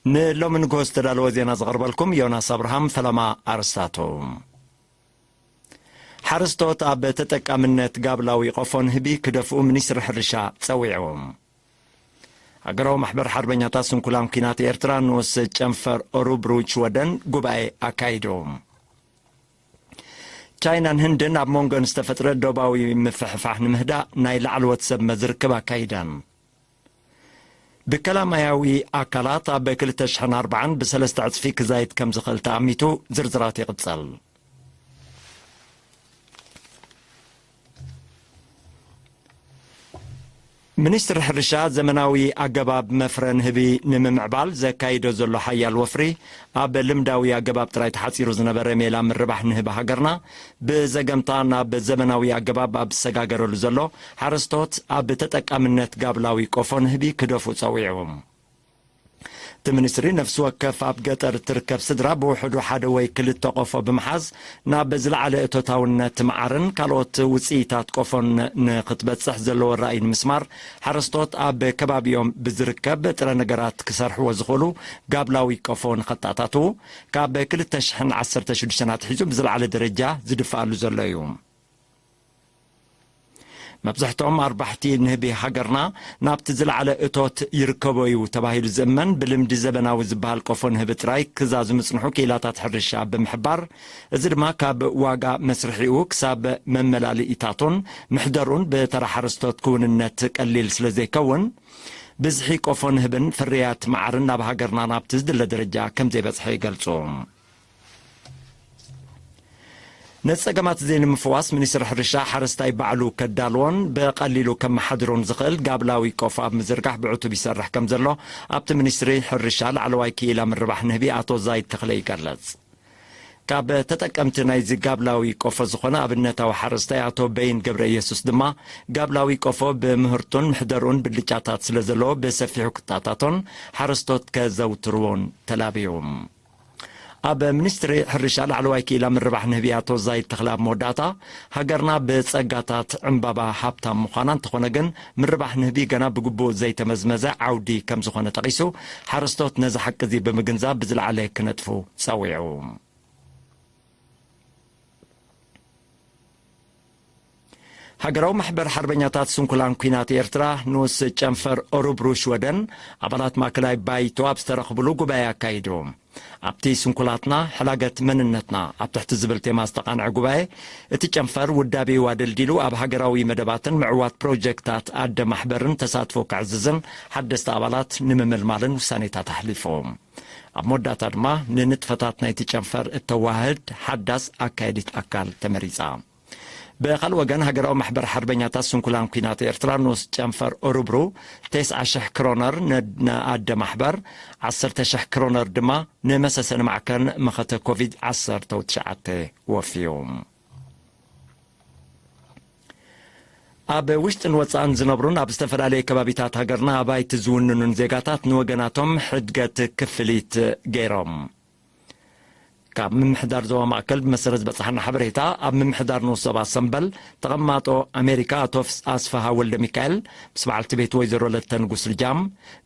ንሎሚ ንግሆ ዝተዳለወ ዜና ዘቕርበልኩም ዮናስ ኣብርሃም። ፈለማ ኣርስታቱ። ሓረስቶት ኣብ ተጠቃምነት ጋብላዊ ቆፎ ንህቢ ክደፍኡ ሚኒስትሪ ሕርሻ ጸዊዑ። ሃገራዊ ማሕበር ሓርበኛታት ስንኩላን ኲናት ኤርትራ ንኡስ ጨንፈር ኦሩብሩ ሽወደን ጉባኤ ኣካይዱ። ቻይናን ህንድን ኣብ መንጎን ዝተፈጥረ ዶባዊ ምፍሕፋሕ ንምህዳእ ናይ ላዕለዎት ሰብ መዚ ርክብ ኣካይደን። ብከላ ማያዊ ኣካላት ኣብ ክልተ ሽሕን ኣርባዓን ብሰለስተ ዕጽፊ ክዛይድ ከም ዝኽእል ተኣሚቱ። ዝርዝራት ይቕጸል። ሚኒስትሪ ሕርሻ ዘመናዊ ኣገባብ መፍረ ንህቢ ንምምዕባል ዘካይዶ ዘሎ ሓያል ወፍሪ፣ ኣብ ልምዳዊ ኣገባብ ጥራይ ተሓጺሩ ዝነበረ ሜላ ምርባሕ ንህቢ ሃገርና ብዘገምታ ናብ ዘመናዊ ኣገባብ ኣብ ዝሰጋገረሉ ዘሎ፣ ሓረስቶት ኣብ ተጠቃምነት ጋብላዊ ቆፎ ንህቢ ክደፉ ጸዊዑ። እቲ ሚኒስትሪ፣ ነፍሲ ወከፍ ኣብ ገጠር እትርከብ ስድራ ብውሕዱ ሓደ ወይ ክልተ ቆፎ ብምሓዝ፣ ናብ ዝለዓለ እቶታውነት መዓርን ካልኦት ውጽኢታት ቆፎን ንክትበጽሕ ዘለዎ ራእይ ንምስማር፣ ሓረስቶት ኣብ ከባቢኦም ብዝርከብ ጥረ ነገራት ክሰርሕዎ ዝኽእሉ ጋብላዊ ቆፎ ንኸተኣታትዉ፣ ካብ ክልተ ሽሕን ዓሰርተ ሽዱሽተን ኣትሒዙ ብዝለዓለ ደረጃ ዝድፍኣሉ ዘሎ እዩ። መብዛሕትኦም ኣርባሕቲ ንህቢ ሃገርና ናብቲ ዝለዓለ እቶት ይርከቦ እዩ ተባሂሉ ዝእመን ብልምዲ ዘበናዊ ዝበሃል ቆፎ ንህቢ ጥራይ ክዛዙ ምጽንሑ ክኢላታት ሕርሻ ብምሕባር፣ እዚ ድማ ካብ ዋጋ መስርሒኡ ክሳብ መመላልኢታቱን ምሕደሩን ብተራ ሓረስቶት ክውንነት ቀሊል ስለ ዘይከውን፣ ብዝሒ ቆፎ ንህብን ፍርያት መዓርን ናብ ሃገርና ናብቲ ዝድለ ደረጃ ከም ዘይበጽሐ ይገልጹ። ነቲ ጸገማት እዚ ንምፍዋስ፣ ሚኒስትሪ ሕርሻ ሓረስታይ ባዕሉ ከዳልዎን ብቐሊሉ ከመሓድሮን ዝኽእል ጋብላዊ ቆፎ ኣብ ምዝርጋሕ ብዕቱብ ይሰርሕ ከም ዘሎ፣ ኣብቲ ሚኒስትሪ ሕርሻ ላዕለዋይ ክኢላ ምርባሕ ንህቢ ኣቶ ዛይድ ተኽለ ይገልጽ። ካብ ተጠቀምቲ ናይዚ ጋብላዊ ቆፎ ዝኾነ ኣብነታዊ ሓረስታይ ኣቶ በይን ገብረ ኢየሱስ ድማ፣ ጋብላዊ ቆፎ ብምህርቱን ምሕደርኡን ብልጫታት ስለ ዘለዎ፣ ብሰፊሑ ክተኣታቶን ሓረስቶት ከዘውትርዎን ተላብዩ። ኣብ ሚኒስትሪ ሕርሻ ላዕለዋይ ክኢላ ምርባሕ ንህቢ ኣቶ ዛይድ ተኽለ ኣብ መወዳእታ፣ ሃገርና ብጸጋታት ዕምባባ ሃብታም ምዃና እንተኾነ ግን፣ ምርባሕ ንህቢ ገና ብግቡእ ዘይተመዝመዘ ዓውዲ ከም ዝኾነ ጠቒሱ፣ ሓረስቶት ነዚ ሓቂ እዚ ብምግንዛብ ብዝለዓለ ክነጥፉ ጸዊዑ። ሃገራዊ ማሕበር ሓርበኛታት ስንኩላን ኲናት ኤርትራ ንኡስ ጨንፈር ኦሩብሩ ሽወደን ኣባላት ማእከላይ ባይቶ ኣብ ዝተረኽብሉ ጉባኤ ኣካይዱ። ኣብቲ ስንኩላትና ሕላገት መንነትና ኣብ ትሕቲ ዝብል ቴማ ዝተቓንዐ ጉባኤ፣ እቲ ጨንፈር ውዳቤኡ ኣደልዲሉ ኣብ ሃገራዊ መደባትን ምዕዋት ፕሮጀክታት ኣደ ማሕበርን ተሳትፎ ከዕዝዝን ሓደስቲ ኣባላት ንምምልማልን ውሳኔታት ኣሕሊፉ። ኣብ መወዳእታ ድማ ንንጥፈታት ናይቲ ጨንፈር እተዋህድ ሓዳስ ኣካየዲት ኣካል ተመሪጻ። ብኻልእ ወገን፣ ሃገራዊ ማሕበር ሓርበኛታት ስንኩላን ኲናት ኤርትራ ንኡስ ጨንፈር ኦሩብሩ፣ ተስዓ ሽሕ ክሮነር ን-፣ ንኣደ ማሕበር፣ ዓሰርተ ሽሕ ክሮነር ድማ ንመሰሰኒ ማዕከን መኸተ ኮቪድ ዓሰርተ ትሽዓተ ወፍዩ። ኣብ ውሽጥን ወጻእን ዝነብሩን ኣብ ዝተፈላለየ ከባቢታት ሃገርና ኣባይቲ ዝውንኑን ዜጋታት ንወገናቶም ሕድገት ክፍሊት ገይሮም። ካብ ምምሕዳር ዞባ ማእከል ብመሰረት ዝበጽሓና ሓበሬታ፣ ኣብ ምምሕዳር ንኡስ ዞባ ሰምበል ተቐማጦ ኣሜሪካ ኣቶ ፍስ-፣ ኣስፍሃ ወልደ ሚካኤል ምስ በዓልቲ ቤቱ ወይዘሮ ለተ ንጉስ ልጃም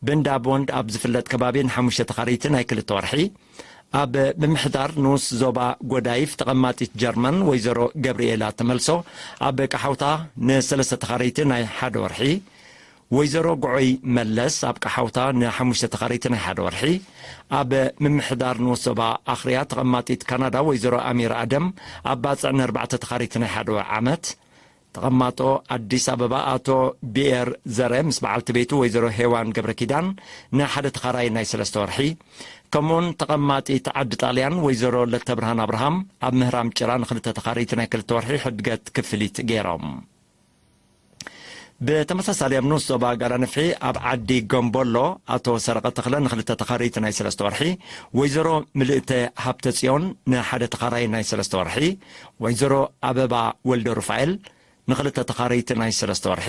ብእንዳ ቦንድ ኣብ ዝፍለጥ ከባቢ ንሓሙሽተ ተኻረይቲ ናይ ክልተ ወርሒ፣ ኣብ ምምሕዳር ንኡስ ዞባ ጎዳይፍ ተቐማጢት ጀርመን ወይዘሮ ገብርኤላ ተመልሶ ኣብ ቀሓውታ ንሰለስተ ተኻረይቲ ናይ ሓደ ወርሒ፣ ወይዘሮ ግዖይ መለስ ኣብ ቀሓውታ ንሓሙሽተ ተኻረይቲ ናይ ሓደ ወርሒ፣ ኣብ ምምሕዳር ንኡስ ዞባ ኣኽርያ ተቐማጢት ካናዳ ወይዘሮ ኣሚር ኣደም ኣብ ባጽዕ ንኣርባዕተ ተኻረይቲ ናይ ሓደ ዓመት፣ ተቐማጦ ኣዲስ ኣበባ ኣቶ ቢኤር ዘረ ምስ በዓልቲ ቤቱ ወይዘሮ ሄዋን ገብረ ኪዳን ንሓደ ተኻራይ ናይ ሰለስተ ወርሒ፣ ከምኡውን ተቐማጢት ዓዲ ጣልያን ወይዘሮ ለተብርሃን ኣብርሃም ኣብ ምህራም ጭራ ንኽልተ ተኻረይቲ ናይ ክልተ ወርሒ ሕድገት ክፍሊት ገይሮም። ብተመሳሳሊ ኣብ ንኡስ ዞባ ጋራ ንፍሒ ኣብ ዓዲ ገምቦሎ ኣቶ ሰረቐ ተኽለ ንኽልተ ተኻረይቲ ናይ ሰለስተ ወርሒ፣ ወይዘሮ ምልእተ ሃብተ ጽዮን ንሓደ ተኻራይ ናይ ሰለስተ ወርሒ፣ ወይዘሮ ኣበባ ወልደ ሩፋኤል ንኽልተ ተኻረይቲ ናይ ሰለስተ ወርሒ፣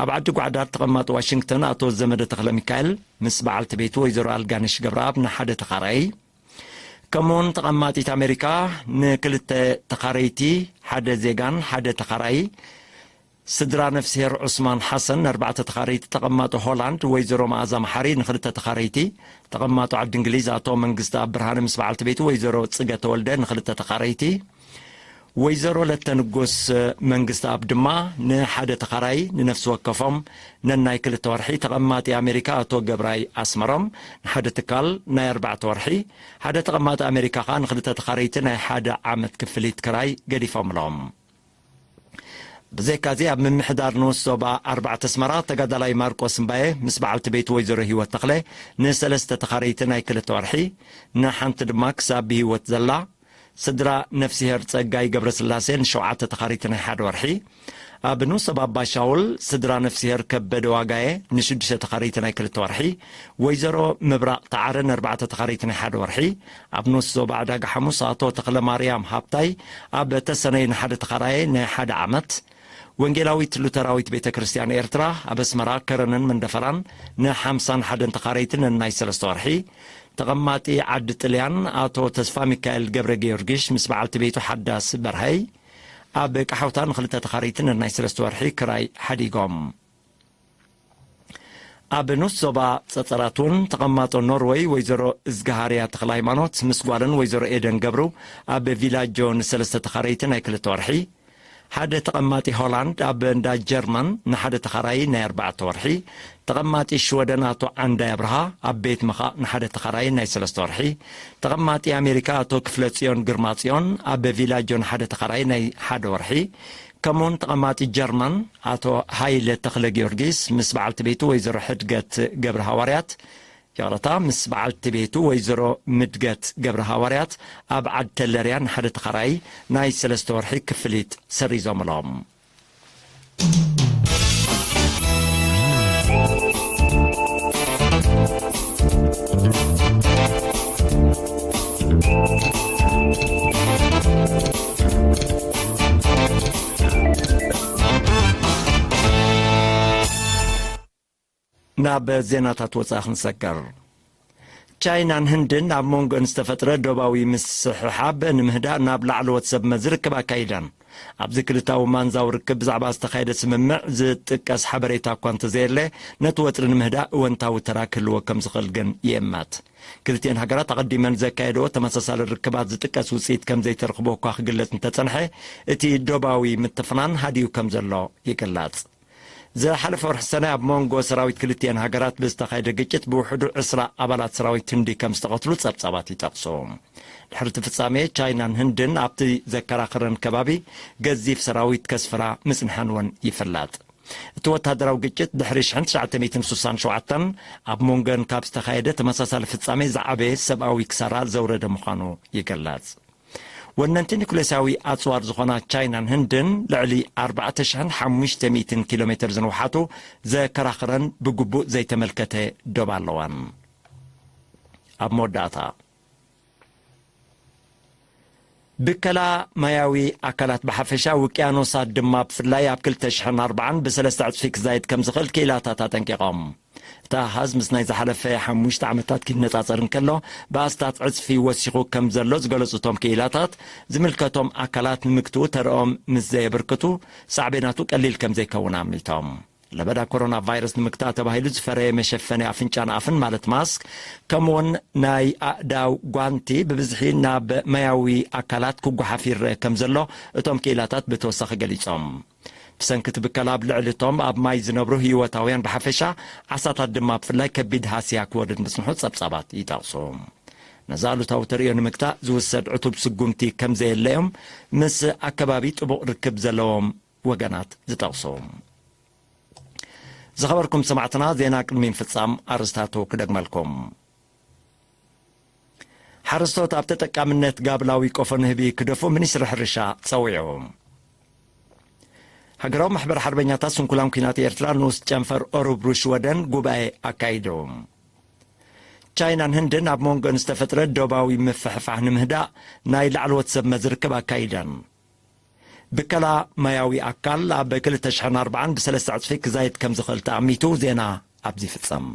ኣብ ዓዲ ጓዕዳድ ተቐማጢ ዋሽንግተን ኣቶ ዘመደ ተኽለ ሚካኤል ምስ በዓልቲ ቤቱ ወይዘሮ ኣልጋነሽ ገብረኣብ ንሓደ ተኻራይ፣ ከምኡውን ተቐማጢት ኣሜሪካ ንክልተ ተኻረይቲ፣ ሓደ ዜጋን ሓደ ተኻራይ፣ ስድራ ነፍስሄር ዑስማን ሓሰን ንኣርባዕተ ተኻረይቲ፣ ተቐማጦ ሆላንድ ወይዘሮ መኣዛ መሓሪ ንኽልተ ተኻረይቲ፣ ተቐማጦ ዓዲ እንግሊዝ ኣቶ መንግስቲ ኣብ ብርሃነ ምስ በዓልቲ ቤቱ ወይዘሮ ጽገ ተወልደ ንኽልተ ተኻረይቲ፣ ወይዘሮ ለተ ንጉስ መንግስቲ ኣብ ድማ ንሓደ ተኻራይ ንነፍሲ ወከፎም ነናይ ክልተ ወርሒ፣ ተቐማጢ ኣሜሪካ ኣቶ ገብራይ ኣስመሮም ንሓደ ትካል ናይ ኣርባዕተ ወርሒ፣ ሓደ ተቐማጢ ኣሜሪካ ከኣ ንኽልተ ተኻረይቲ ናይ ሓደ ዓመት ክፍሊት ክራይ ገዲፎምሎም። ብዘይካዚ ኣብ ምምሕዳር ንኡስ ዞባ ኣርባዕተ ኣስመራ ተጋዳላይ ማርቆስ እምባየ ምስ በዓልቲ ቤቱ ወይዘሮ ህይወት ተኽለ ንሰለስተ ተኻረይቲ ናይ ክልተ ወርሒ፣ ንሓንቲ ድማ ክሳብ ብህይወት ዘላ ስድራ ነፍስሄር ጸጋይ ገብረስላሴ ንሸውዓተ ተኻረይቲ ናይ ሓደ ወርሒ፣ ኣብ ንኡስ ዞባ ኣባሻውል ስድራ ነፍስሄር ከበደ ዋጋየ ንሽዱሽተ ተኻረይቲ ናይ ክልተ ወርሒ፣ ወይዘሮ ምብራቕ ተዓረ ንኣርባዕተ ተኻረይቲ ናይ ሓደ ወርሒ፣ ኣብ ንኡስ ዞባ ዕዳጋ ሓሙስ ኣቶ ተኽለ ማርያም ሃብታይ ኣብ ተሰነይ ንሓደ ተኻራየ ናይ ሓደ ዓመት፣ ወንጌላዊት ሉተራዊት ቤተ ክርስቲያን ኤርትራ ኣብ ኣስመራ ከረንን መንደፈራን ንሓምሳን ሓደን ተኻረይቲ ነናይ ሰለስተ ወርሒ፣ ተቐማጢ ዓዲ ጥልያን ኣቶ ተስፋ ሚካኤል ገብረ ጊዮርጊስ ምስ በዓልቲ ቤቱ ሓዳስ በርሀይ ኣብ ቃሓውታ ንኽልተ ተኻረይቲ ነናይ ሰለስተ ወርሒ ክራይ ሓዲጎም። ኣብ ንኡስ ዞባ ጸጸራት እውን ተቐማጦ ኖርወይ ወይዘሮ እዝግሃርያ ተኽለ ሃይማኖት ምስ ጓለን ወይዘሮ ኤደን ገብሩ ኣብ ቪላጆ ንሰለስተ ተኻረይቲ ናይ ክልተ ወርሒ፣ ሓደ ተቐማጢ ሆላንድ ኣብ እንዳ ጀርመን ንሓደ ተኻራይ ናይ ኣርባዕተ ወርሒ፣ ተቐማጢ ሽወደን ኣቶ ዓንዳይ ኣብርሃ ኣብ ቤት ምኻእ ንሓደ ተኻራይ ናይ ሰለስተ ወርሒ፣ ተቐማጢ ኣሜሪካ ኣቶ ክፍለ ጽዮን ግርማ ጽዮን ኣብ ቪላጆ ንሓደ ተኻራይ ናይ ሓደ ወርሒ፣ ከምኡውን ተቐማጢ ጀርመን ኣቶ ሃይለ ተኽለ ጊዮርጊስ ምስ በዓልቲ ቤቱ ወይዘሮ ሕድገት ገብረ ሃዋርያት፣ ይቕረታ፣ ምስ በዓልቲ ቤቱ ወይዘሮ ምድገት ገብረ ሃዋርያት ኣብ ዓድ ተለርያ ንሓደ ተኻራይ ናይ ሰለስተ ወርሒ ክፍሊት ሰሪዞምሎም። ናብ ዜናታት ወጻኢ ክንሰገር። ቻይናን ህንድን ኣብ መንጎን ዝተፈጥረ ዶባዊ ምስሕሓብ ንምህዳእ ናብ ላዕለዎት ሰብ መዚ ርክብ ኣካይደን። ኣብዚ ክልታዊ ማንዛዊ ርክብ ብዛዕባ ዝተኻየደ ስምምዕ ዝጥቀስ ሓበሬታ እኳ እንተዘየለ፣ ነቲ ወጥሪ ንምህዳእ እወንታዊ ተራ ክህልዎ ከም ዝኽእል ግን ይእመት። ክልቲኤን ሃገራት ኣቐዲመን ዘካየደዎ ተመሳሳሊ ርክባት ዝጥቀስ ውጽኢት ከም ዘይተረኽቦ እኳ ክግለጽ እንተጸንሐ፣ እቲ ዶባዊ ምትፍናን ሃዲኡ ከም ዘሎ ይግለጽ። ዝሓለፈ ወርሒ ሰነ ኣብ መንጎ ሰራዊት ክልቲኤን ሃገራት ብዝተኻየደ ግጭት ብውሕዱ ዕስራ ኣባላት ሰራዊት ህንዲ ከም ዝተቐትሉ ጸብጻባት ይጠቕሱ። ድሕሪ እቲ ፍጻሜ፣ ቻይናን ህንድን ኣብቲ ዘከራኽረን ከባቢ ገዚፍ ሰራዊት ከስፍራ ምጽንሐን እውን ይፍለጥ። እቲ ወተሃደራዊ ግጭት ድሕሪ ሽሕን ትሽዓተ ሚእትን ስሳን ሸውዓተን ኣብ መንጎን ካብ ዝተኻየደ ተመሳሳሊ ፍጻሜ ዝዓበየ ሰብኣዊ ክሳራ ዘውረደ ምዃኑ ይግለጽ። ወነንቲ ኒኩሌሳዊ ኣጽዋር ዝኾና ቻይናን ህንድን ልዕሊ ኣርባዕተ ሽሕን ሓሙሽተ ሚእትን ኪሎ ሜትር ዝንውሓቱ ዘከራኽረን ብግቡእ ዘይተመልከተ ዶብ ኣለወን። ኣብ መወዳእታ፣ ብከላ ማያዊ ኣካላት ብሓፈሻ፣ ውቅያኖሳት ድማ ብፍላይ ኣብ ክልተ ሽሕን ኣርባዓን ብሰለስተ ዕጽፊ ክዛይድ ከም ዝኽእል ክኢላታት ኣጠንቂቖም። እቲ ኣሃዝ ምስ ናይ ዝሓለፈ ሓሙሽተ ዓመታት ክነጻጸር እንከሎ፣ ብኣስታት ዕጽፊ ወሲኹ ከም ዘሎ ዝገለጹ እቶም ክኢላታት፣ ዝምልከቶም ኣካላት ንምግትኡ ተረኦም ምስ ዘየበርክቱ፣ ሳዕቤናቱ ቀሊል ከም ዘይከውን ኣሚቶም። ለበዳ ኮሮና ቫይረስ ንምግታእ ተባሂሉ ዝፈረየ መሸፈኒ ኣፍንጫን ኣፍን፣ ማለት ማስክ፣ ከምኡውን ናይ ኣእዳው ጓንቲ ብብዝሒ ናብ ማያዊ ኣካላት ክጓሓፍ ይረአ ከም ዘሎ እቶም ክኢላታት ብተወሳኺ ገሊጾም። ብሰንኪ እቲ ብከላ ኣብ ልዕሊ እቶም ኣብ ማይ ዝነብሩ ህይወታውያን ብሓፈሻ፣ ዓሳታት ድማ ብፍላይ ከቢድ ሃስያ ክወርድ ምጽንሑ ጸብጻባት ይጠቕሱ። ነዚ ኣሉታዊ ተርእዮ ንምግታእ ዝውሰድ ዕቱብ ስጉምቲ ከም ዘየለ እዮም ምስ ኣከባቢ ጥቡቕ ርክብ ዘለዎም ወገናት ዝጠቕሱ። ዝኸበርኩም ሰማዕትና፣ ዜና ቅድሚ ምፍጻም ኣርእስታቱ ክደግመልኩም። ሓረስቶት ኣብ ተጠቃምነት ጋብላዊ ቆፎ ንህቢ ክደፉ ሚኒስትሪ ሕርሻ ጸዊዑ። ሃገራዊ ማሕበር ሓርበኛታት ስንኩላን ኲናት ኤርትራ ንኡስ ጨንፈር ኦሮብሩ ሽወደን ጉባኤ ኣካይዱ። ቻይናን ህንድን ኣብ መንጎን ዝተፈጥረ ዶባዊ ምፍሕፋሕ ንምህዳእ ናይ ላዕለዎት ሰብ መዚ ርክብ ኣካይደን። ብከላ ማያዊ ኣካል ኣብ ክልተ ሽሕን ኣርባዓን ብሰለስተ ዕጽፊ ክዛይድ ከም ዝኽእል ተኣሚቱ። ዜና ኣብዚ ይፍጸም።